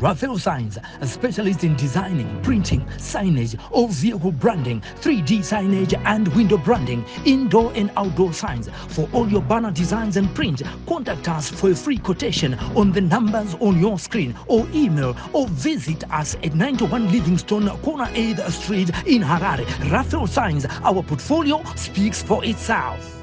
Raphael Signs, a specialist in designing, printing, signage, all vehicle branding, 3D signage and window branding, indoor and outdoor signs. For all your banner designs and print, contact us for a free quotation on the numbers on your screen or email or visit us at 91 Livingstone, corner 8th Street in Harare. Raphael Signs, our portfolio speaks for itself.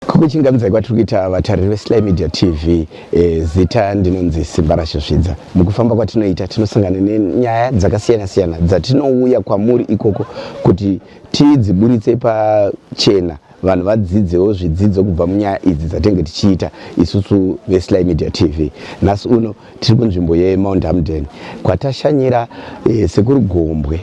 Kukuchingamidzai kwatiri kuita vatariri veSly Media TV. E, zita ndinonzi Simbarashe Zvidza. Mukufamba kwatinoita tinosangana nenyaya dzakasiyana siyana dzatinouya kwamuri ikoko kuti tidziburitse pachena vanhu vadzidzewo zvidzidzo kubva munyaya idzi dzatinge tichiita isusu veSly Media TV. Nhasi uno tiri kunzvimbo yeMount Hampden kwatashanyira e, Sekuru Gombwe.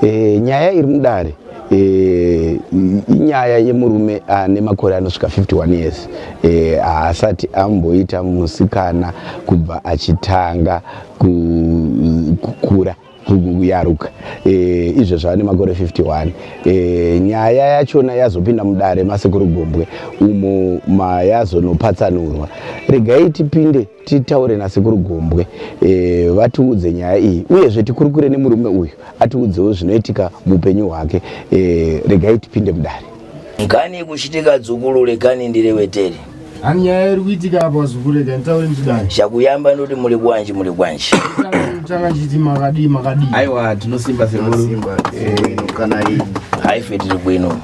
E, nyaya iri mudare e, inyaya yemurume ane makore anosvika 51 years e, haasati amboita musikana kubva achitanga kukura kuyaruka e, izvo zvava nemakore 51 e, nyaya yachona yazopinda mudare masekuru Gombwe umo mayazonopatsanurwa. Regai tipinde titaure nasekuru Gombwe e, vatiudze nyaya iyi uyezve tikurukure nemurume uyu atiudzewo zvinoitika muupenyu hwake e, regai tipinde mudare. Nkani kuchitika dzukulu lekani ndirewetere. Ani nyaya iri kuitika apa zukuru rega nditaure ndichidai. Chakuyamba ndoti muli bwanji muli bwanji. Tanga ndichiti makadii makadii. Aiwa tinosimba sekuru. Eh, kana iyi. Haife tiri bwino.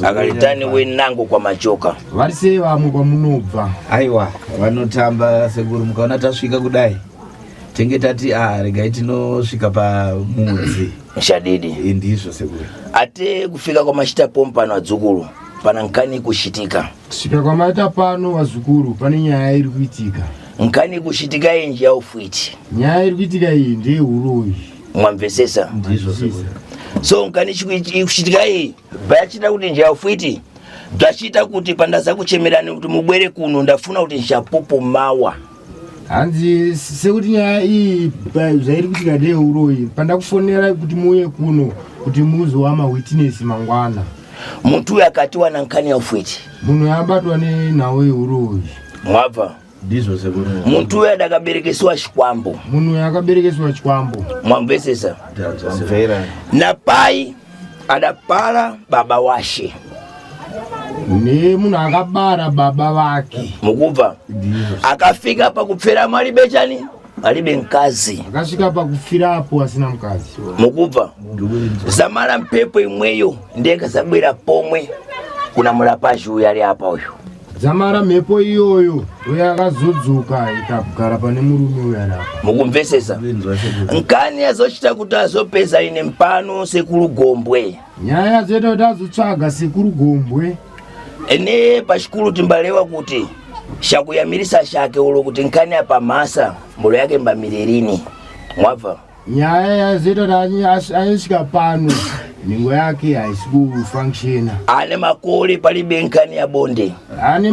Akalitani wenango kwa machoka. Vari sei vamwe kwamunobva? Aiwa vanotamba sekuru mukaona tasvika kudai tenge tati ah regai tinosvika pamudzi. Shadidi. Eh, ndizvo sekuru. Ate kufika kwa machita pompano adzukulu pana nkani kushitika. Kusvika kwamaita pano vazukuru pane nyaya iri kuitika. Nkani kushitika inji ya ufwiti. Nyaya iri kuitika iyi ndeyeuroyi. Mwamvesesa? Ndizvo sekuru. So nkani kushitika iyi bayachita kuti nji ya ufwiti bzachita kuti pandaza kuchemerani kuti mubwere kuno ndafuna kuti nchapupu mawa. Hanzi sekuti nyaya iyi zvairi kuitika ndeyeuroyi pandakufonera kuti muuye kuno kuti muzova mawitness mangwana. Muntu uyu akatiwa nankani ya ufwiti. Munhu yabatwa nenhau yeuroyi. Mwabva? Ndizvo sekuru. Muntu uyu adakaberekesiwa chikwambo. Munhu uyu akaberekesiwa chikwambo. Mwamvesesa? Mvera. Napai adapara baba washe. Ne munhu akabara baba vake. Mukubva? Akafika pakupfera mwari bechani? Alibe mkazi. Akasvika pakufirapo asina mkazi. Mukubva? Zamara mpepo imweyo ndiye kasabwera pomwe kuna mulapashi uyu ali apa uyu. Dzamara mhepo iyoyo yakazodzoka ikagara pane murume uyu ari apa. Mukumvesesa? Nkani azochita kuti azopeza ine mpano sekuru Gombwe. Nyaya yazoita kuti azotsvaga sekuru Gombwe. Ene pachikulu timbalewa kuti shakuyamirisa shake ulo kuti nkani apa masa mbolo yake mbamirerini. Mwabva? Nyaya yazoita kuti anosvika pano nhengo yake haisi kufunctiona. Ane makore palibe nkani ya bonde. Ane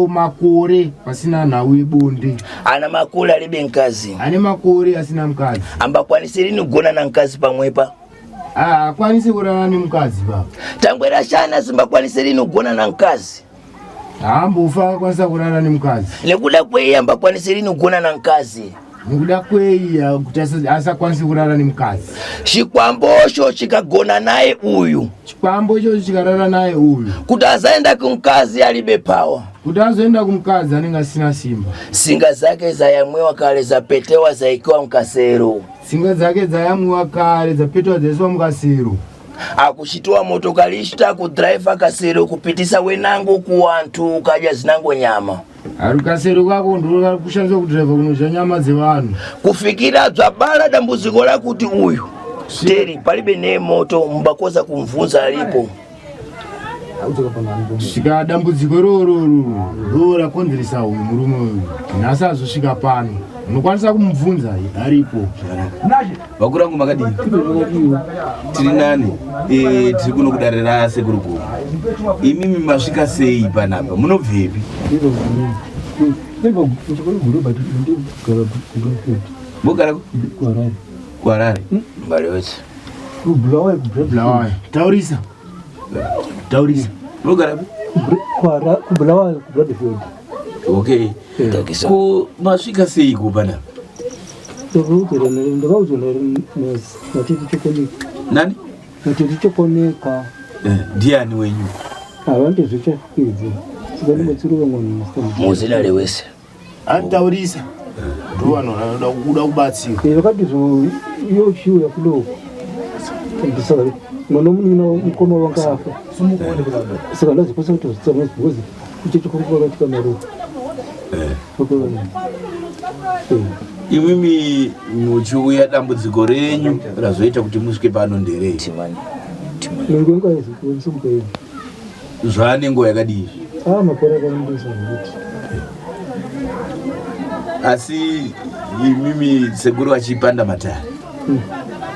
makore pasina nhau yebonde. Ana makore alibe mkazi. Ane makore asina mukadzi. Ambakwanisi lini kugona na mkazi pamwepa? Haakwanisi kurara nemukadzi baba. Tangwera shana simbakwanisi lini kugona na mkazi? Haambofa akwanisa kurara nemukadzi. Nekuda kwei ambakwanisi lini kugona na mkazi? Nekuda kwei kuti asakwanisi kurara nemukadzi? Chikwambosho chikagona naye uyu. Chikwambo ichocho chikarara naye uyu. Kuti azaenda kumkazi alibe power. Kuti azoenda kumukadzi anenge asina simba. Singa zake zayamwiwa kale zapetewa zaikiwa mukasero. Tsinga dzake dzayamwiwa kare dzapetwa dzaiswa mukasero. Akuchitiwa motokari ichita kudhiraivha kasero kupitisa wenango kuwantu ukadya zinango nyama. Ari kasero kako ndiko kushandiswa kudhiraivha kunodya nyama dzevanhu. Kufikira dzabara dambudziko rakuti uyu teri palibe ne moto mbakoza kumvunza alipo. Svika dambudziko iroro ndo rakonzeresa uyu murume uyu nhasi azosvika pano. Munokwanisa kumubvunza aripo. Vakuru vangu makadii? Tiri nani? Eh, tiri kuno kudare rasekuru Gomo. Imimi masvika sei panapa? Munobvepi? Mugara kuHarare. Mbali wese. Bulawayo. Taurisa. Taurisa. Mugara KuBulawayo, kuBradfield. Okay. Takisa. Ko masvika seiko panapa? Ndakaudzwa natete Chokoneka. Nani? Natete Chokoneka. Ndiani wenyu? Havandezvechakwidzi saka ndingotsiri vamwe vanhu. Muzina lewese. Antaurisa. Ndo vanhu vanoda kuda kubatsirwa. Vakati zvo iyo chiuya kudoko saka mwana womunin'ina mukoma wanga afa, saka ndazokwanisa kuti zvitsamwa because kuchechi kwangu kwakaitika marufu. Imwimi muchiuya, dambudziko renyu razoita kuti musvike pano nderei? Timani. Timani. Nenguva yangu aizokuonesa mupenyu. Zvaane nguva yakadii? A makore akawandisa zvekuti. Asi imimi sekuru vachipanda matare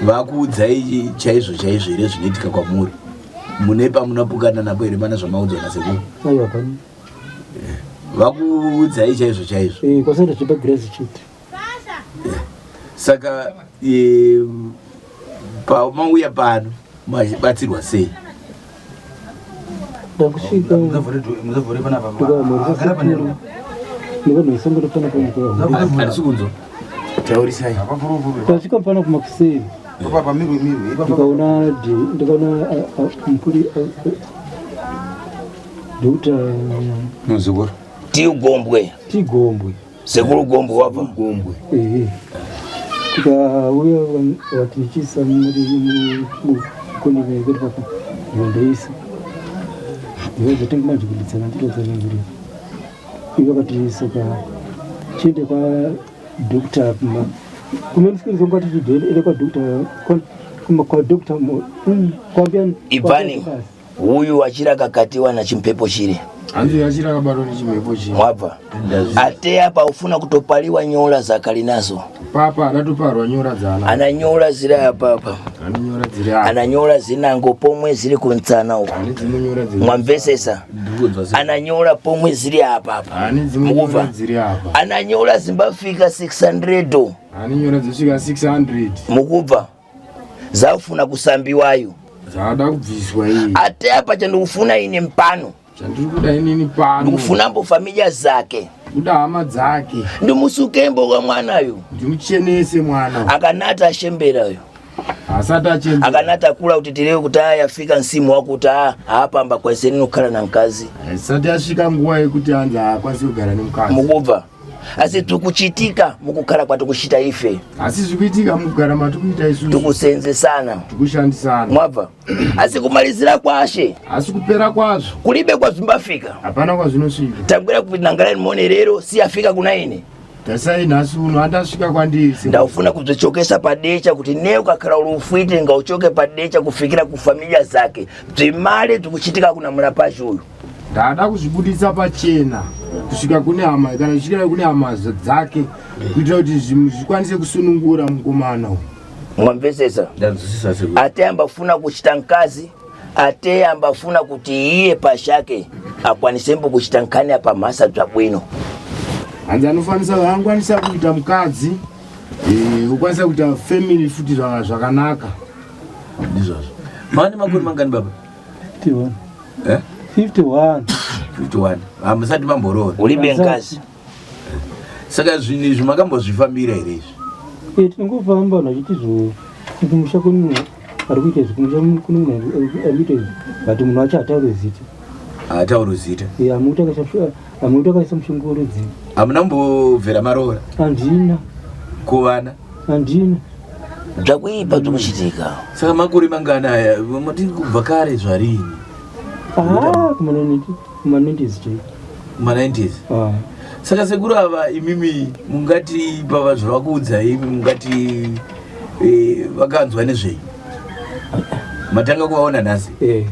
vakuudzai chaizvo chaizvo here zvinoitika kwamuri? Mune pamunopukana napo here mana zvamaudzwa nasekuru? Aiwa, hapana. Vakuudzai chaizvo chaizvo? Kwasaita zvepagirazi chete. Saka pamauya pano mabatsirwa sei? Ndakusvika ndikamhoresa sekuru nevanhu vesangano pana pamukaa. Handisi kunzwa. Taurisai. Tasvika pana kumakuseni, ndikaona ndikaona mupuri Dr. Muzukuru. Tigombwe. Tigombwe. Sekuru Gombwe wapa. Gombwe. Ehe, tikauya vatichisa muri mukoneka papa ndondoisa ndozvatinge manje kuditsana nditotsanangurira. Ivo vakati saka chiende kwa Dr. kumenisikirizo ngati ende kwa Dr. kwa Dr. kwambia. Ibvani. Uyu achira kakatiwa na chimpepo chiri. Hanzi yachira kabatwa nechimhepo chiri. Mwabva. Ateya paufuna kutopaliwa nyola zakali nazo. Papa adatoparwa nyora dzana. Ana nyola ziri apapa. Ane nyora dziri apa. Ana nyola zinango pomwe ziri kuntsana uko. Ane dzimwe nyora dziri. Mwamvesesa. Ndikunzwa sei? Ana nyola pomwe ziri apa apa. Ane dzimwe nyora Mukubva. dziri apa. Ana nyola zimbafika 600. Ane nyora dzosvika 600. Mukubva. Zafuna kusambiwayo. Dzada kubviswa iyi. Ateya pacha ndikufuna ine mpano. Chandiri kuda inini pano. Ndikufunambo familia zake. Kuda hama dzake. Ndimusukembo kwa mwanayo. Ndimuchenese mwana. Akanata ashemberayo. Asati achembera. Akanata akula kuti tirewe kuti aya afika msimu wakuti a apamba kwazeni nokhala na mkazi. Asati asvika nguva yekuti anzi haakwanisi kugara nemukadzi. Mukubva. Asi tikuchitika mukukhala kwatikuchita ife. Asi zvikuitika mukugara matikuita isusu. Tikusenzesana. Tikushandisana. Mwabva. Asi kumalizira kwashe. Asi kupera kwazvo. Kulibe kwazvimbafika. Hapana kwazvinosvika. Tangwira kuti nangalani muone lero si afika kuna ine. Tasai nhasi uno andasvika kwandiri. Ndaufuna kudzichokesa padecha kuti ne ukakhala uli ufwite ngauchoke padecha kufikira kufamilia zake. Bzimale bzikuchitika kuna mulapashi uyu. Ndada kuzvibudisa pachena kusvika kune hama kana zvichikira kune hama dzake kuitira kuti zvikwanise kusunungura mukomana uyu. Mwamvesesa? Ndanzwisisa sekuru. Ate ambafuna kuchita mkazi, ate ambafuna kuti iye pashake akwanisembo kuchita nkhani apa mhasa bzabwino. Hanzi anofanisa angwanisa kuita mukadzi, okwanisa kuita family futi zvakanaka. Ndizvozvo. Mane makore mangani baba? 51. Eh? 51. 51. Hamusati mamboroora. Ulibe mkazi. Saka zvinhu izvi makambozvifambira here izvi? Tinongofamba vanhu vachiti zvo kumusha kwemunhu ari kuita izvi, kumusha kune munhu ari kuita izvi, but munhu wacho hatauri zita. Haatauri zita. Hamuti akaisa mushongoro dzii. Hamuna kumbobvera maroora? Handina. Kuvana? Handina. Bzakuipa bzikuchitika. Saka makore mangani aya? Mati kubva kare zvarini? Ah, kuma-90s chaipo. Kuma-90s. Ah. Saka sekuru ava imimi mungati pava zvavakuudzai imi mungati vakanzwa nezvei? Matanga kuvaona nhasi? Eh.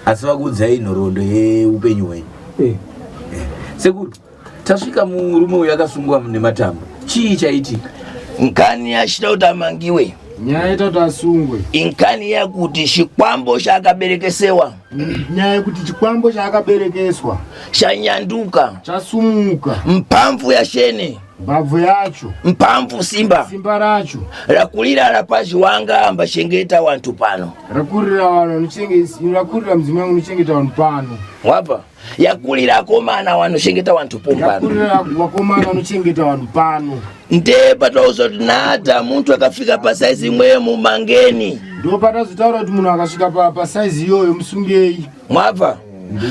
Asi vakuudzai nhoroondo yeupenyu hwenyu? Eh. Sekuru, tasvika murume uyu akasungwa nematambo. Chii chaitika? Nkhani yachita kuti amangiwe. Nyaya yaita kuti asungwe. Inkhani yakuti chikwambo chaakaberekesewa. Nyaya yekuti chikwambo chaakaberekeswa Chanyanduka. Chasumuka. Mphamvu yashene. Mbabvu yacho. Mphamvu simba. Simba racho. Rakulira rapazi wanga ambachengeta wanthu pano. Rakurira vanhu vanochengeta, rakurira mudzimai wangu unochengeta vanhu pano. Wabva yakulira akomana wanochengeta wanthu pompano. Yakurira vakomana vanochengeta vanhu pano. Nde patauza kuti nada munthu akafika pasaizi imweyo mumangeni. Ndo patazotaura kuti munhu akasvika pasaizi iyoyo musungei. Mwabva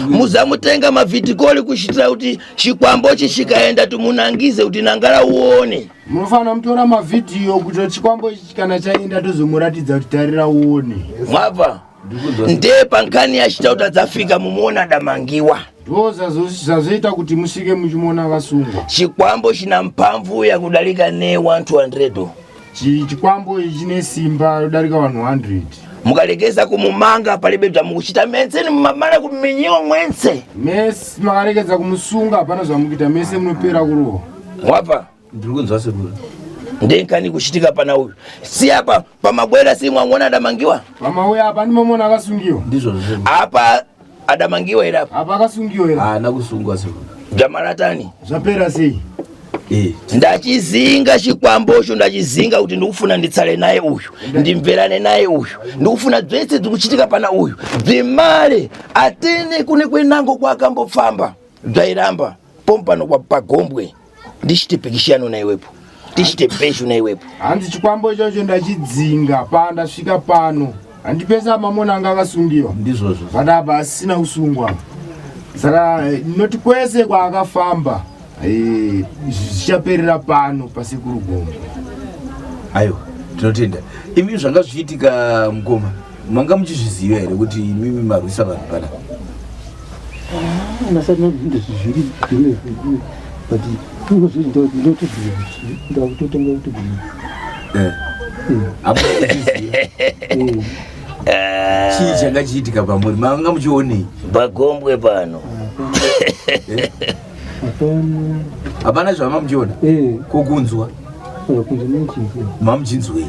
muzamutenga mavhitikoli kuchitira kuti chikwambochi chikaenda timunangize kuti nangala uone. Munofanira mutora mavhidhiyo kuitira chikwambo ichi kana chaenda tozomuratidza kuti tarira uone. Mwabva nde pankhani yachita kuti adzafika mumuona adamangiwa. Ndo zvazoita kuti musvike muchimuona akasungwa. Chikwambo china mphamvu yakudalika ne 100. Chikwambo ichi chine simba rodarika vanhu 100. Mukalekeza kumumanga palibe bzamukuchita menseni mumamala kuminyiwa mwense. Mese makarekedza kumusunga hapana zvamukuita, mese munopera kurohwa. Mwabva Ndiri kunzwa, sekuru. Ndenkani kuchitika pana uyu si apa pamabwera si mwang'ona adamangiwa. Pamauya apa ndimamona akasungiwa. Ndizvozvo, sekuru. Apa adamangiwa here apa? Apa akasungiwa here? Haana kusungwa, sekuru. Bzamalatani. Zvapera sei? Ndachizinga chikwambocho, ndachizinga kuti ndikufuna nditsale naye uyu, ndimverane naye uyu, ndikufuna dzese dzikuchitika pana uyu bzimale atene kune kwenango kwakambofamba bzairamba pompano kwa pagombwe ndichite pikishano na iwepo, tichite beshu na iwepo. Hanzi chikwambo ichocho ndachidzinga pandasvika pano, handipesa mamona anga akasungiwa. Ndizvozvo. But apa asina kusungwa, saka noti kwese kwaakafamba zvichaperera pano pasekuru Gombo. Aiwa, tinotenda. Imi zvanga zvichiitika mukoma, manga muchizviziva here kuti imimi marwisa vanhu pana? Ndasati ndizviri, but ndakutotanga kutobvuma. Apa muchizviziva chii changa chiitika pamuri? Manga muchionei? Pagombwe pano. Hapana. Hapana zvama muchiona? Kokunzwa? Kunzwa muchinzwa. Mamuchinzwei?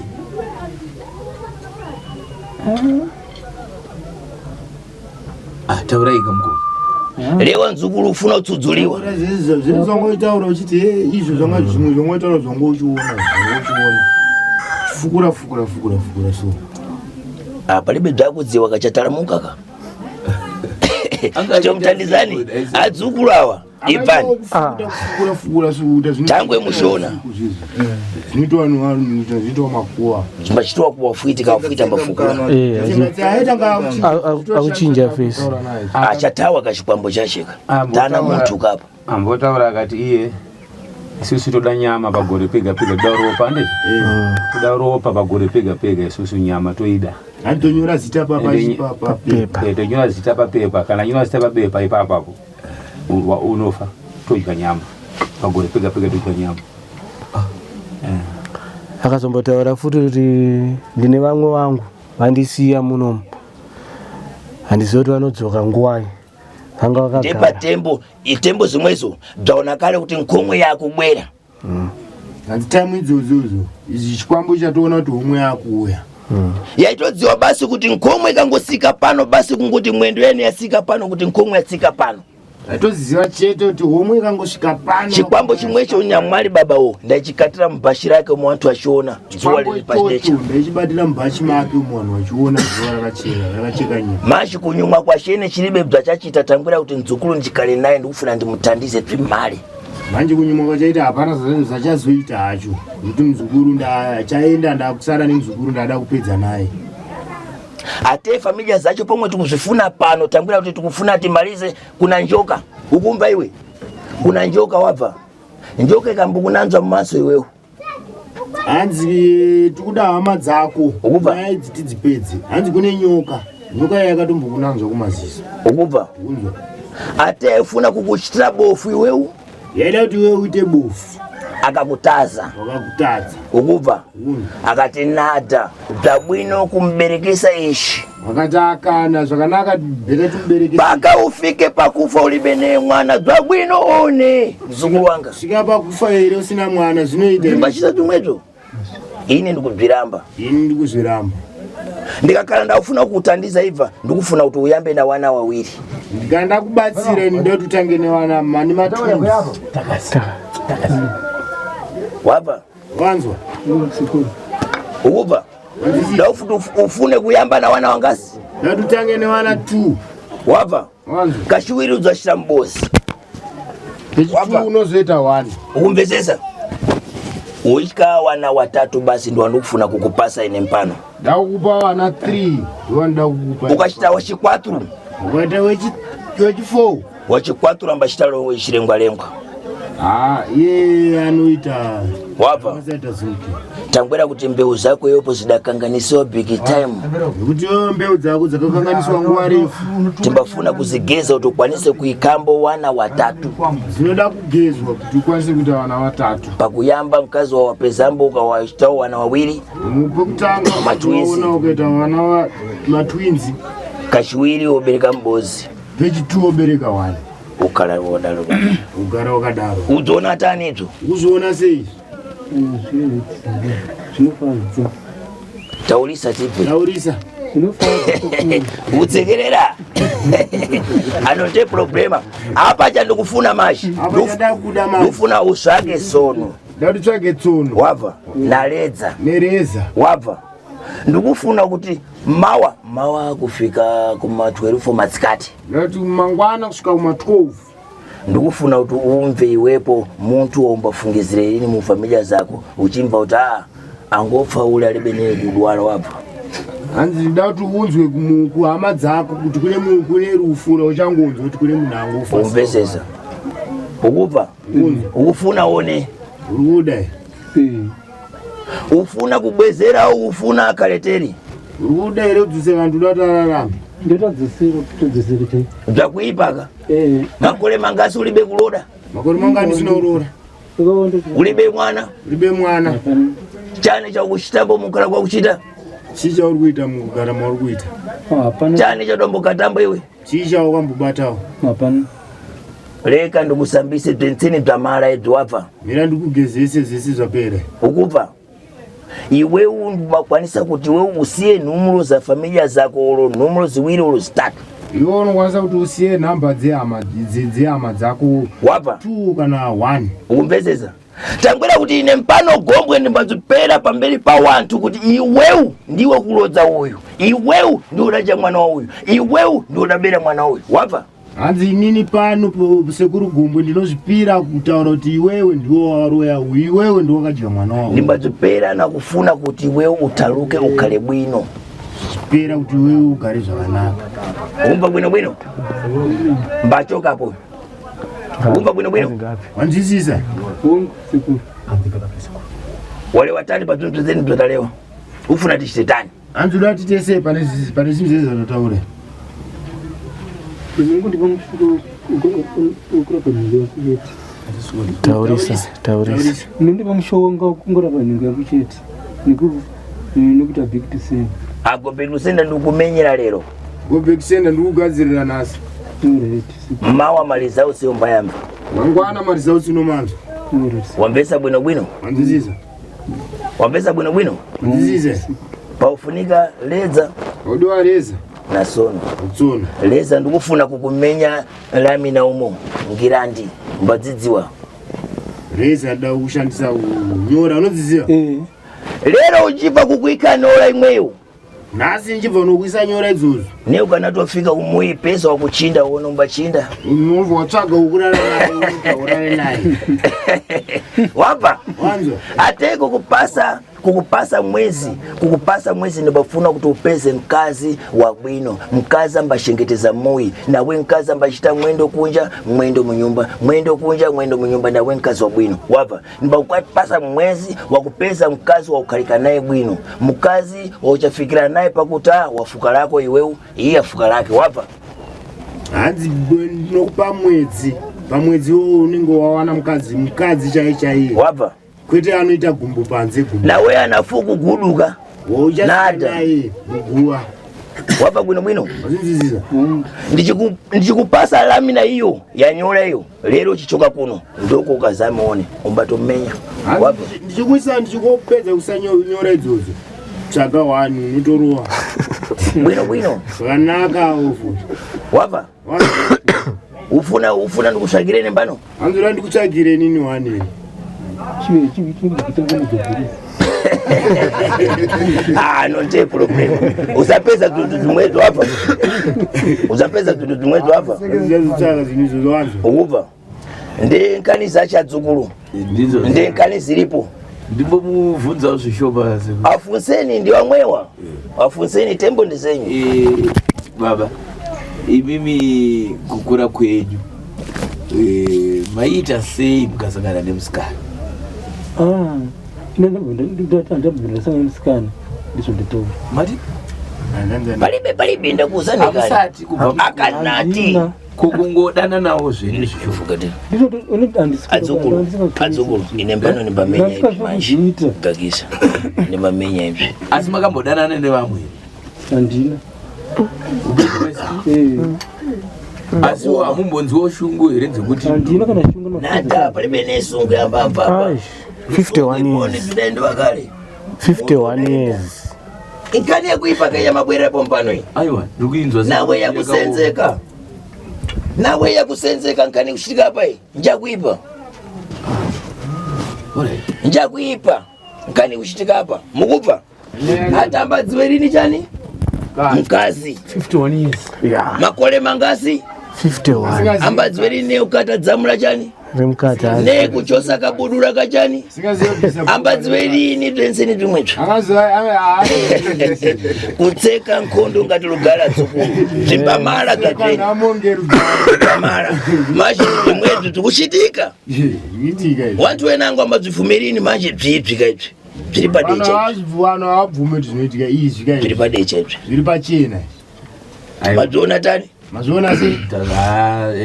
Ah, taurai kamukoma. Lewa nzukulu ufuna kutsudzuliwa. Zvangoitaura uchiti, "Eh, izvo zvanga zvimwe zvangoitaura zvanga uchiona, zvanga uchiona, fukura fukura fukura fukura so." Ah, palibe bzakudziwa kachatalamuka ka chomutandizani adzukulu awa ibvani. Fukura fukura so uta zvino. Tangwe mushona. Zvinoitwa vanhu vanhu zvinoitwa makuwa. Chimbachitiwa kuwafuiti kawafuita mbafukura. Akuchinja face. Achatawa kachikwambo chacheka tana munthu kapa. Ambotaura akati iye isusu toda nyama pagore pega pega, toda ropa ande toda ropa pagore pega pega, isusu nyama toida. Anditonyora zita papapapepa. Tonyora zita papepa, kana nyora zita pabepa ipapapo unofa, todya nyama pagore pega pega, todya nyama. Akazombotaura futi kuti ndine vamwe vangu vandisiya munomu, handizivi kuti vanodzoka nguwai, vanga vakagara. Ndepatembo itembo zimwezo bzaona kale kuti nkhomwe yakubwera. Hanzi time idzodzo izvi chikwambo chatoona kuti homwe yakuuya. Yaitodziwa basi kuti nkhomwe ikangosika pano basi, kungoti mwendo yene yasika pano, kuti nkhomwe yatsika pano. Atoziva chete kuti homwe ikangosvika pano. Chikwambo chimwecho nyamwali babawo ndachikatira mubhashi rake umo vantu vachiona zuva Chikwambo riri pachidecha. ichocho ndaichibatira mubhachi make umo vanhu vachiona zuva rakachena rakacheka nyika. Mashi kunyumwa kwashene chilibe bzachachita tangwira kuti nzukulu ndikale naye ndikufuna ndimutandize twimale. Manje kunyumwa kwachaita hapana zvachazoita hacho nekuti muzukuru ndachaenda, ndakusara nemuzukuru, ndada kupedza naye. Ate familia zacho pomwe tikuzvifuna pano tangwira kuti tikufuna timalize. Kuna njoka ukumva iwe, kuna njoka wabva njoka ikambukunanzwa mumaso iwewo. Hanzi tikuda hama dzako. Ukubva? Nyaya idzi tidzipedze. Hanzi kune nyoka, nyoka iya yakatombokunanzwa kumaziso. Ukubva? Unzwa. Ate aifuna kukuchitira bofu iwewu. Yaida kuti iwe uite bofu. Akakutaza. Wakakutadza. Ukubva? Unzwa. Akati nada bwino kumberekesa ishi. Wakati akana zvakanaka, better timubereke. Paka ufike pakufa ulibe ne mwana, bwino one mzukulu wanga. Svika pakufa here usina mwana, zvinoita here? Mbachita tumweto ini ndikubviramba. Ini ndikuzviramba. Ndikakhala ndakufuna kukutandiza ibva, ndikufuna kuti uyambe na wana wawiri. Ndikana ndakubatsira ini, ndoda kuti utange newana mani matwins. Wabva? Wanzwa? Ukubva? Ndakuti ufune kuyamba na wana wangasi? Ndoda kuti utange newana 2. Wabva? Wanzwa? Kashiwiri udzachita mbozi. Pechi2 unozoita 1. Ukumvesesa? Utya wana watatu basi ndo wandikufuna kukupasa ine mpano. Ndakukupa wana 3 ndowanoda kukupa. Ukachita wachikwatru. Ukaita wechi4. Wachikwatru ambachita chilengwalengwa. Ah, iye anoita. Wabva? Anoita zuki. Tangwera kuti mbeu zako yopo zidakanganisiwa big time. Nekuti iwewe mbeu dzako dzakakanganiswa nguva refu. Timbafuna kuzigeza kuti ukwanise kuikambo wana watatu. Dzinoda kugezwa kuti ukwanise kuita vana watatu. Pakuyamba mkazi wa wapezambo ukawachitawo wana wawiri. Pekutanga Matwins. waona ukaita vana matwins. Kachiwiri wobereka mbozi. Pechi2 wobereka one. Ukala wodalo. Ugara wakadaro. Udziona tani idzo? Uzoona sei? Zvinofadza. Taurisa tibve. Taurisa. Zvinofadza. Utsekerera. Anote problema. Apa chandikufuna mashi. Apa chandakuda mashi. Ndikufuna usvake sono. Ndakutsvage tsono. Wabva? Naledza. Nereza. Wabva? Ndikufuna kuti mawa mawa kufika kuma 12 matsikati. Ndati mangwana kusvika kuma 12. Ndikufuna kuti umve iwepo muntu waumbafungizire ini mufamilia zako uchimva kuti a angofa ule alibe neye kudwala. Wabva? Hanzi ndida kuti unzwe kuhama dzako kuti kune rufu rauchangonzwa kuti kune munhu angofa. Umvesesa? Ukubva? Ukufuna one? Uri kuda? Ufuna kubwezera au ufuna akaleteri? Uri kuda here kudzosera vantu uda kuti ararame? Ndotadzosera, kutodzosera chai. Zvakuipaka makore mangasi ulibe kuloda? Makore mangani usina kuroora? Ulibe mwana? Ulibe mwana. Chani chakuchitambo mukara kwakuchita? Chii chauri kuita mukugara mauri kuita? Hapana. Chani chatombokatambo iwe? Chii chawakambobatawo? Hapana. Leka ndikusambise bzentsini bzamala idzi. Wabva? Mira ndikugezese zvese zvapera. Ukubva? Iwe umakwanisa kuti iwe usiye nhumuro za familia zako, olo nhumuro ziwiri olo zitatu? Iwe unokwanisa kuti usiye nhamba dzehama dzako? Wabva? 2 kana 1. Ukumvesesa? Tangwera kuti ine mpano Gombwe ndimbazipera pamberi pa wanthu kuti iwewu ndiwe kulodza uyu, iwewu ndiwe udacha mwana wa uyu, iwewu ndiwe udabera mwana uyu. Wabva? Hanzi inini pano sekuru Gombwe ndinozvipira kutaura kuti iwewe ndiwo waroya uyu, iwewe ndiwo wakadya mwana wako. Ndimbazipera nakufuna kuti iwewe utaluke ukhale bwino. Pera kuti iwewe ugare zvakanaka. Umva bwino bwino? Mbachokapo. Umva bwino bwino? Wanzwisisa? Sekuru. Wale watani pazvinhu zeni bzotalewa ufuna tichite tani? Hanzi uda kuti tese pane zvinhu zvese zvatotaura. Ndinongondipa mushuko ukurapa nhengo yako chete. Taurisa, taurisa. Unondipa mushonga kungorapa nhengo yako chete nekuita back to sender. Ago back to sender ndikumenyera lero. Go back sender ndikugadzirira nhasi. Mawa maliza usiyo mbayamba. Mangwana maliza usino manzwa. Wambesa bwino bwino? Wanzwisisa? Wambesa bwino bwino? Wanzwisisa? Paufunika leza. Udiwa leza. Na sono. Tsono. Leza ndikufuna kukumenya lamina umo ngirandi mbadzidziwa. Reza da kushandisa kunyora, unodziziva? Lero uchibva kukuika nola imweyo. Nhasi ndichibva unokuisa nyora idzodzo. Ne ukanatofika umuyi pesa wakuchinda uone umbachinda. Unobva watsvaga ukurara naye, urare naye. Wabva? Wanzwa? Ateko kukupasa mwezi ndibafuna kuti upeze mkazi wabwino, mkazi ambashengeteza muyi nawe, mkazi ambachita mwendo kunja, mwendo munyumba, mwendo kunja, mwendo munyumba, nawe mkazi wabwino. Wabva? Ndibakupasa mwezi wakupeza mkazi waukhalika naye bwino, mkazi wauchafikira naye pakuti ah, wafuka lako iwewu, iye afuka lake. Wabva? Hanzi ndinokupa mwedzi, pamwedzi iwowo unenge wawana mukadzi chai chaiye. Wabva? Kwete anoita gumbo panze, gumbo. Nawe anafu kuguduka. Nada Nada. naye muguwa. Wabva bwino bwino? Wazinzizisa? Ndichikupasa lamina iyo yanyola iyo lero chichoka kuno ndoko ukazamuone umbatomenya. Wabva? Ndichikuisa, ndichikupedza kuisa nyora idzodzo. Tsvaga one unotorova. Bwino bwino. Zvakanaka ufu. Wabva? Ufuna ufuna ndikutsvagire nembano? Hanzi ndikutsvagire nini one. Chive chive chive Ah, no nte problem. Usapedza tuntu tumwe twabva. Usapedza tuntu tumwe twabva. Zvitsvaga zvinhu izvo zvawanzo. Ukubva. Ndenkani zachadzukuru. Ndizo. Ndenkani ziripo. Ndimbomubvunzawo zvishoma sekuru. Afunseni ndiwamwewa. Afunseni tembo ndizenyu. Eh, baba imimi kukura kwenyu eh, maiita sei mukasangana nemusikana Ah, ine ndabva ndasangana nemusikana ndizvo nditaura. Mati? Palibe palibe ndakuuzani kale. Hamusati kubva Akanati. Kukungodana nawo zvenyu Adzukuru, adzukuru, ine mbano nimbamenya ipi manje. Gagisa. Nimbamenya ipi. Asi makambodanana nevamwe? Handina. Asi hamumbonzwawo shungu here dzekuti handina kana shungu Nata palibe nesungu yambabva apa. 51 years. Ndindoendwa kale. 51 years. Inkani yekuipa kaya mabwera pompano iyi. Aiwa, ndikuinzwa Nawe yakusenzeka. Nawe yakusenzeka nkani kusvika apa iyi. Njakuipa. Njakuipa. Nkani kusvitika apa. Mukubva. Atamba dziwe rini chani? Mkazi. 51 years. Yeah. Makore mangasi? 51. Ambadziwe rini ukata dzamura chani? Rimukati. Nekuchosa kabudura kachani? Ambadziwe rini twenseni tumwetsva. Kutseka nkhondo ngati lugala tsukulu. Zvimbamala kateni. Zvimbamala. Manje zvimwezvi zvikuchitika. Wantu wenangu ambadzvifumirini manje bzvibvi kaizvi. Zviri padeche. Vanhu havabvume kuti zvinoitika izvi ka Zviri padeche izvi. Zviri pachena. Mazviona tani? Mazviona sei?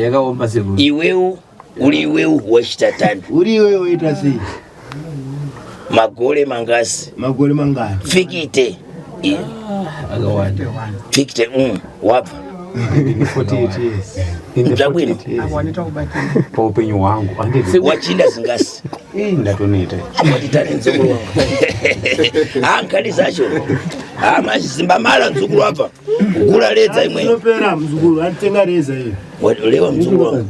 Yakaoma sekuru. Iwewu uri iwewu wachita tani. Uri iwewe woita sei? Magore mangasi. Magore mangani? Fikite. Akawanda. Fikite wabva. Zvabwino. Paupenyu hwangu. Wachinda zingasi. Ndatoneta. Watitani nzukuru wangu. Ah, nkani zacho. Ah, manje zimbamala nzukuru wabva. Kugula ledza imwe. Inopera mzukuru, atitenga reza iyo. Lewa mzukuru wangu.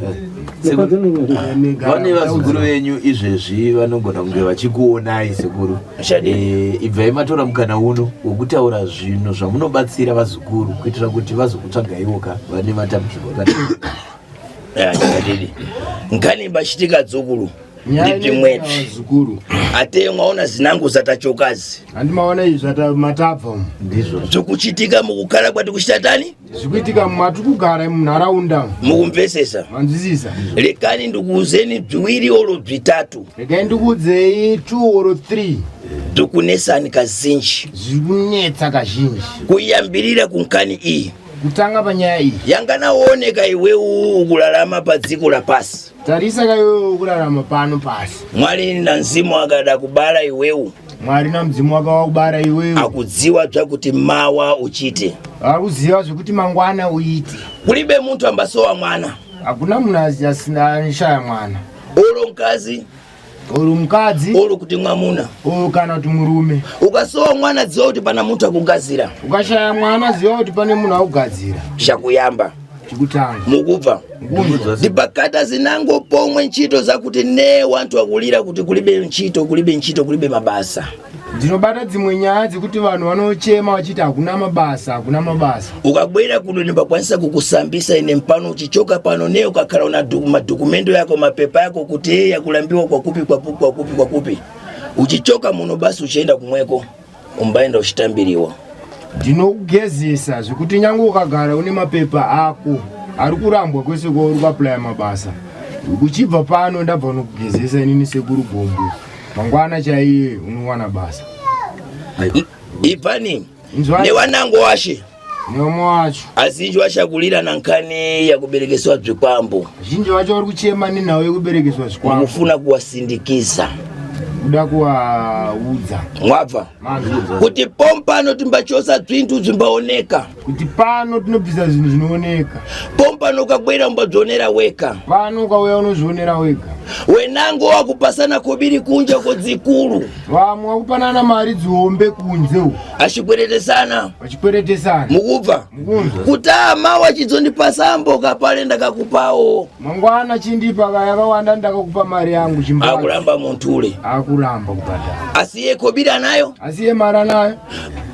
Vane vazukuru venyu izvezvi vanogona kunge vachikuonai sekuru. Eh, ibvai matora mukana uno wokutaura zvinhu zvamunobatsira vazukuru kuitira kuti vazokutsvagaiwo ka vane matambudziko akadai. Ndakadidi. Nkani bachitika dzukuru. Nyaya Ndibvimwezvi. vazukuru. Ate mwaona zinangu zatachokazi. Handimaona izvi zvata matabva umu. Ndizvo. Zvokuchitika mukukhala kwati kuchita tani? Zvikuitika mwatiri kugara munharaunda. Mukumvesesa. Manzwisisa. Lekani ndikuuzeni bziwiri olo bzitatu. Regai ndikuudzei 2 or 3. Zvikunesani kazinji. Zvikunetsa kazhinji. Kuyambirira kunkani iyi. Kutanga panyaya iyi. Yanga naoneka iwewu ukulalama pa dziko la pasi. Tarisa ka iwewe ukurarama pano pasi. Mwari na mzimu akada kubala iwewu. Mwari na mzimu wakawakubara iwewe. Akudziwa zvakuti mawa uchite. Akuziva zvekuti mangwana uite. Kulibe munthu ambasowa mwana. Hakuna munhu asina anishaya mwana. Olo mkazi. Olo mukadzi. Olo kuti mwamuna. Olo kana kuti murume. Ukasowa mwana dziwa kuti pana munthu akugadzira. Ukashaya mwana ziva kuti pane munhu akugadzira. Chakuyamba. Chikutanga. Mukubva. Ndipakata zinango pomwe ntchito zakuti ne wanthu akulira kuti kulibe ntchito kulibe ntchito kulibe mabasa. Ndinobata dzimwe nyaya dzekuti vanhu vanochema vachiti hakuna mabasa, hakuna mabasa. Ukabwera kuno ndimbakwanisa kukusambisa ine mpano uchichoka pano ne ukakhala una madhokumento yako mapepa yako kuti eye yakulambiwa kwakupi kwakupi kwakupi kwakupi. Uchichoka muno basi uchienda kumweko umbaenda uchitambiriwa. Ndinokugezesa zvekuti nyange ukagara une mapepa ako ari kurambwa kwese kwauri kuaplaya mabasa. Uchibva pano ndabva nokugezesa inini sekuru Gombwe. Mangwana chaiye unowana basa. Ipani newanango washe Nevamwe wacho. Azinji washakulira na nkhani yakuberekeswa bzikwambo. Zhinji vacho vari kuchema nenhau yekuberekeswa zvikwambo. Mukufuna kuwasindikiza. Ndikuda kuvaudza. Mwabva kuti pompano timbachosa dzinthu dzimbaoneka. Kuti pano tinobvisa zvinhu zvinooneka. Pompano ukabwera umbadzionera weka. Pano ukauya unozvionera wega. Wenango wakupasana kobiri kunja kodzikulu. Vamwe wakupanana mari dzihombe kunze uko. Achikweretesana. Vachikweretesana. Mukubva. Mukunzwa. Kutama wachidzondipasambo kapale ndakakupawo. Mangwana chindipa ka yakawanda ndakakupa mari yangu chimba. Akuramba munthu ule. Akuramba kubhadhara. Asi iye kobiri anayo? Asi iye mari anayo.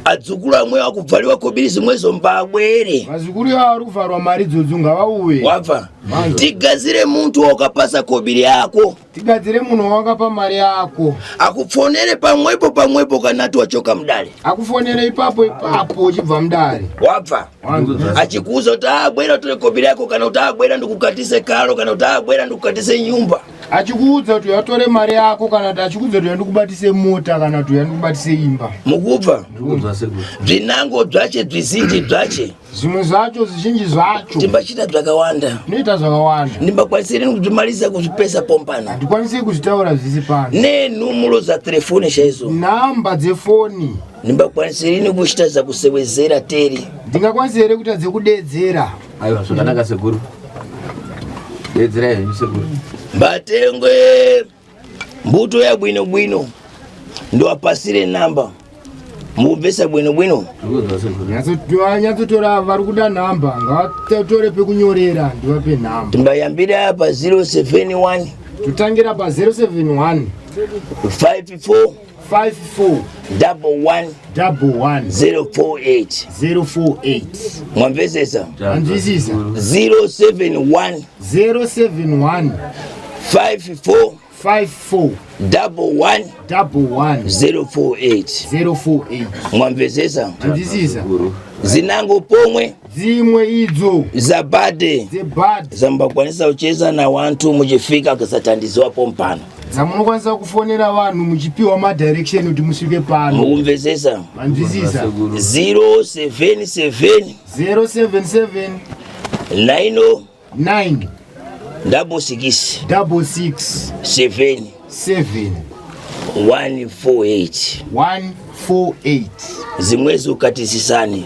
Adzukuru amwe akubvaliwa kobiri zimwezo mbabwere. Vazukuru ivavo vari kuvharwa mari idzodzo ngavauye. Wabva. Tigadzire munthu wakapasa kobiri yako. Tigadzire munhu wawakapa mari yako. Akufonere pamwepo pamwepo kanati wachoka mudare. Akufonere ipapo ipapo uchibva mudare. Wabva. Achikuuza kuti abwera utore kobiri yako kana kuti abwera ndikukatise kalo kana kuti abwera ndikukatise nyumba. Achikuudza kuti uyatore mari yako kana kuti achikuudza kuti uyandikubatise mota kana kuti uyandikubatise imba. Mukubva. Zvinango zvache zvizinji zvache. Zvimwe zvacho zvizhinji zvacho. Timbachita zvakawanda. Tinoita zvakawanda. Ndimbakwanisi rini kuzvimalisa kuzvipesa pompano. Handikwanisi kuzvitaura zvisi pano. Nenhumulo za telefoni chaizo. Nhamba dzefoni. Ndimbakwanisi rini kuchita zakusewezera teri. Ndingakwanisi here kuita dzekudedzera? Aiwa zvakanaka sekuru. Dedzerai henyu sekuru. Mbatengwe mbuto ya bwino bwino ndiwapasire namba mukubvesa bwino bwino. Nyatsotora vari kuda nhamba ngavatore pekunyorera ndivape nhamba. Timbayambira pa 071 totangira pa 071 54 54 11 11 048 048. Mwamvesesa? Anzwisisa. 071 071 54 54 11 11 048 048. Mwamvesesa? Anzwisisa. Zinango pomwe dzimwe idzo zabade dzebhadhi zambakwanisa kucheza na wantu muchifika kusatandiziwa pompano dzamunokwanisa kufonera vanhu muchipiwa madirection kuti musvike pano. Mukumvesesa? Manzwisisa. 077 077 9 9 66 66 7 7 148 148. Zimwezi ukatisisani.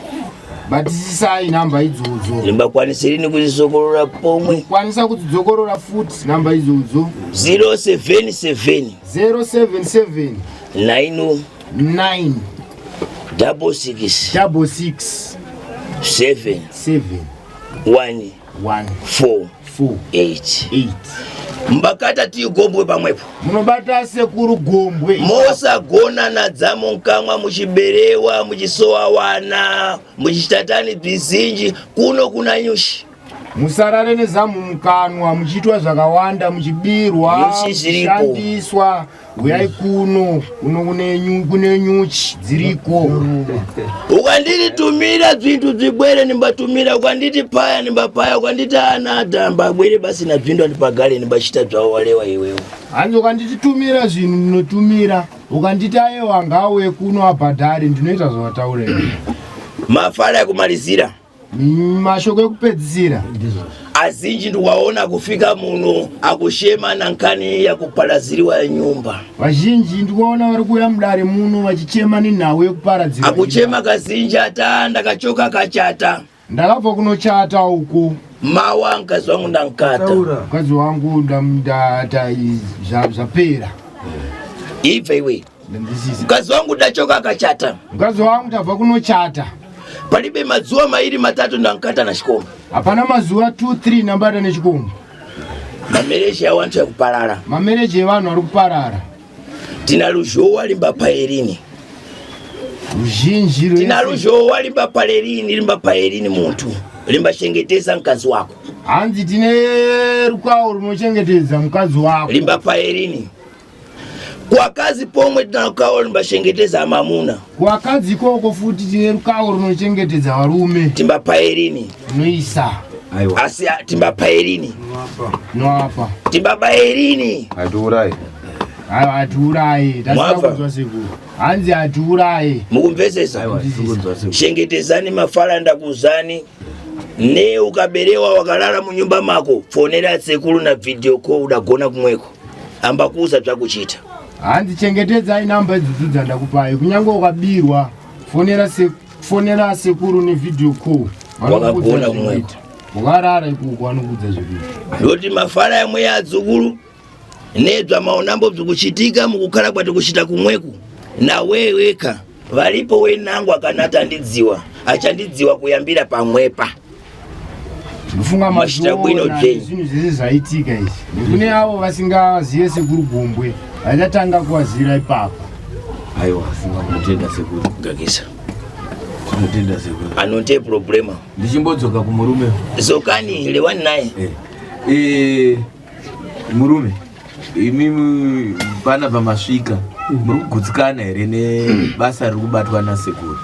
Batisisai nhamba idzodzo. Ndimbakwanisirini kuzisokorola pomwe. Kwanisa kudzidzokorora futi nhamba idzodzo. 077 077 9 9 66 66 7 7 1 1 4 4 8 8. Mbakata tigombwe pamwepo. Munobata sekuru Gombwe. Mosagona nadzamo nkamwa muchiberewa muchisowa wana muchitatani bvizinji kuno kuna nyushi. Musarare nezamu mukanwa muchiitwa zvakawanda muchibirwa Nyuchi zviriko. muchishandiswa. Uyai kuno kuno kune nyuchi dziriko. Ukandititumira zvintu zvibwere ndimbatumira, ukanditi paya ndimbapaya, ukanditi anada mbabwere basi na zvintu andipagale ndimbachita zvawo walewa iwewe. Hanzi ukandititumira zvinhu ndinotumira, ukanditi ayewa ngauye kuno abhadhare ndinoita zvawataura iwe. Mafara ekumalizira. Mashoko ekupedzisira. Azinji ndikuwaona kufika muno akushema na nkani yakuparadziriwa nyumba. Vazhinji ndikuwaona vari kuuya mudare muno vachichema nenhau yekuparadzirwa. Akuchema kazinji ata ndakachoka kachata. Ndakabva kunochata uko. Mawa mkazi wangu ndankata. Mkazi wangu zvapera. Ibve iwe. Mkazi wangu ndachoka akachata. Mkazi wangu tabva kunochata. Palibe mazuva mairi matatu ndankata na chikomba. Hapana mazuva 2 3 ndambata nechikomba. Mamereji awantu yakuparara. Mamereji evanhu ari kuparara. Tina ruzhowa limba paerini. Ruzhinji rwese. Tina ruzhowa limba paerini, limba paerini muntu. Limba chengeteza mkazi wako. Hanzi tine rukawo runochengetedza mukadzi wako. Limba paerini. Kwakazi pomwe tinarukawo limbachengetedza amamuna. Kwakadzi ikoko futi tine rukawo runochengetedza varume. Timbapaerini. Noisa. Aiwa. Asi timbapaerini. Noapa. Timbabaerini. Hatiurai. Aiwa hatiurai. Tasina kunzwa sekuru. Hanzi hatiurai. Mukumvesesa? Aiwa, tirikunzwa sekuru. Chengetezani mafala ndakuzani. Ne ukaberewa wakalala munyumba mako fonera sekuru na video call udagona kumweko. Amba kuuza zvakuchita. Hanzi chengetedzai namba idzodzo dzandakupai, kunyange ukabirwa fonera se, fonera sekuru nevideo call. Vanokuudza Wakagona kumweko. zvekuita. Wakarara ikoko vanokuudza zvekuita. Ndoti mafara yamwe adzukuru nedzva maonambo bzikuchitika mukukhala kwati kuchita kumweku nawe weka varipo wenangwa kana tandidziwa achandidziwa kuyambira pamwepa. Ndofunga Mashita bwino mazuona dzvenyu. zvinhu zvese zvaitika izvi nekune avo vasingazive sekuru Gombwe vachatanga kuvazira ipapo. Aiwa, tinotenda sekuru. Gagisa. Tinotenda sekuru. Anote problema. Ndichimbodzoka kumurume. Zokani lewani naye. Eh. Murume, imimi pana pamasvika muri kugutsikana here nebasa riri kubatwa nasekuru?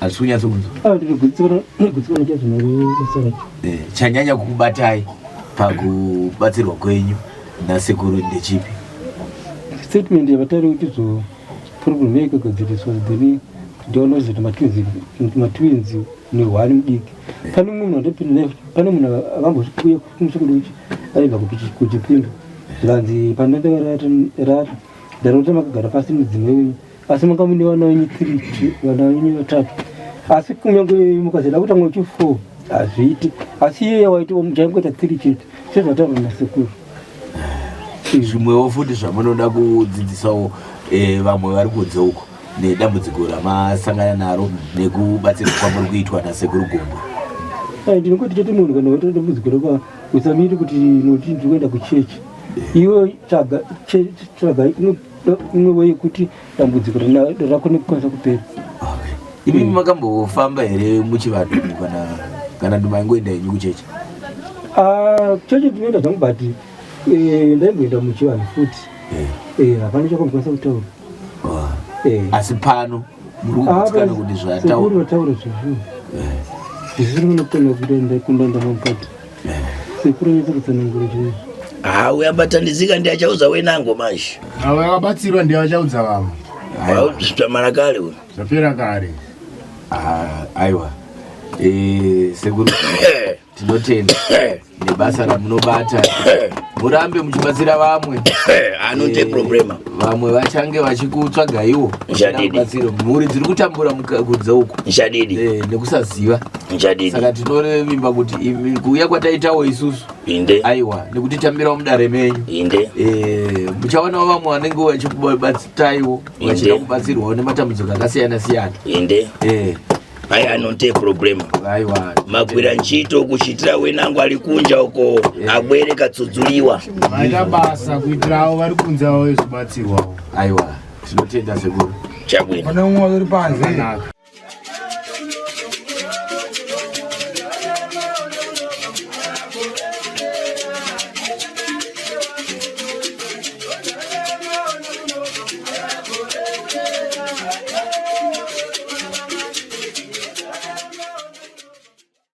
Hazvisi kunyatsokunzwa. Ndigutsikana chaizvo nebasa racho. Chanyanya kukubatai pakubatsirwa kwenyu nasekuru ndechipi? Statement yavatari kuti zvo problem yaikagadziriswa then ndaona kuti matwins nehwani mudiki. Pane munhu andapinda naye, pane munhu akambouya kumusoro uchi aibva kuchipinda zvikanzi pandakarara ndarota makagara pasi mudzimai wenyu asi manga mune vana venyu 3 vana venyu vatatu asi kunyange mukazoda kutanga uchi 4 hazviiti asi iye waiti muchaingoita 3 chete sezvataurwa nasekuru. Zvimwewo futi zvamunoda kudzidzisawo vamwe vari kunze uko nedambudziko ramasangana naro nekubatsirwa kwamuri kuitwa nasekuru Gombwe? Ndinongoti chete munhu kana waita dambudziko raka usamiri kuti noti ndiri kuenda kuchechi, iwe tsvaga tsvaga imwe way yekuti dambudziko rako nekukwanisa kupera. Imimi makambofamba here muchivanhu kana ndimaingoenda henyu kuchechi? Chechi ndinoenda zvangu, but ndaimboenda muchivanhu futi. Hapana chakambokwanisa kutaura. Asi pano muri kugutsikana kuti Sekuru zvataura vataura zvezvo zvisiri munokona kuenda kundoenda mamukati sekuru anyatsa kutsanangura chaizvo. Ah, uyabatandizika ndi achauza wenango manje. Avo vakabatsirwa ndiye vachaudza vamwe. Zvamara kare uyu. Zvapera kare. Aiwa, sekuru tinotenda nebasa ramunobata, murambe muchibatsira vamwe. Anote problema. Vamwe vachange vachikutsvagaiwo Nchadidi. kubatsiro mhuri dziri kutambura kunze uko Nchadidi. Nekusaziva. Nchadidi. Saka tinovimba kuti kuuya kwataitawo isusu Inde. Aiwa, nekuti tambirawo mudare menyu. Inde. Muchaonawo vamwe vanenge vachikubatsiraiwo vachida kubatsirwawo nematambudziko akasiyana siyana. Inde. Ai anote problema. Aiwa. Magwira nchito kuchitira wenango ali kunja uko abwere katsudzuliwa. Maita basa kuitira avo vari kunze avo vezobatsirwawo. Aiwa, tinotenda sekuru. Chabwino. Pane umwe uri panze.